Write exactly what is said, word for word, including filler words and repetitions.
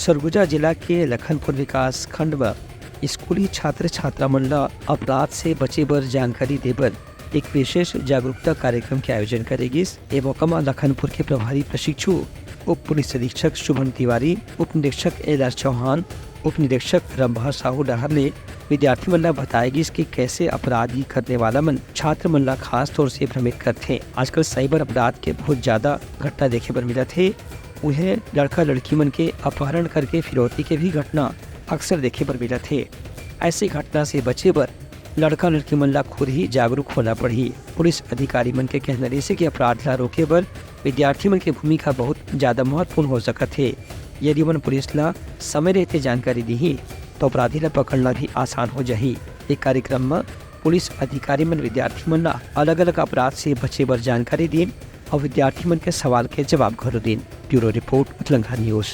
सरगुजा जिला के लखनपुर विकास खंड म स्कूली छात्र छात्रा मन ल अपराध से बचे बर जानकारी दे बर एक विशेष जागरूकता कार्यक्रम के आयोजन करे गिस। ए मौका म लखनपुर के प्रभारी प्रशिक्षु उप पुलिस अधीक्षक शुभम तिवारी, उप निरीक्षक एल आर चौहान, उप निरीक्षक रंभा साहू डहर ले विद्यार्थी मन ल बताए गिस कि कैसे अपराधी करने वाला मन छात्र मन ल खास तौर से भ्रमित करथे। आजकल साइबर अपराध के बहुत ज्यादा घटना देखे बर मिलत हे। उहे लड़का लड़की मन के अपहरण करके फिरौती के भी घटना अक्सर देखे बर मिलत हे। ऐसी घटना से बचे बर लड़का लड़की मन ला खुद ही जागरूक होना पड़ही। पुलिस अधिकारी मन के कहना रहिसे कि अपराध ला रोके बर विद्यार्थी मन के भूमिका बहुत ज्यादा महत्वपूर्ण हो सकत हे। यदि ओमन पुलिस ला समय रहते जानकारी दिही, तो अपराधी ला पकड़ना भी आसान हो जाही। एक कार्यक्रम म पुलिस अधिकारी मन विद्यार्थी मन ला अलग-अलग अपराध से बचे बर जानकारी दीन और विद्यार्थी मन के सवाल के जवाब घलो दीन। ब्यूरो रिपोर्ट, उतलंघा न्यूज।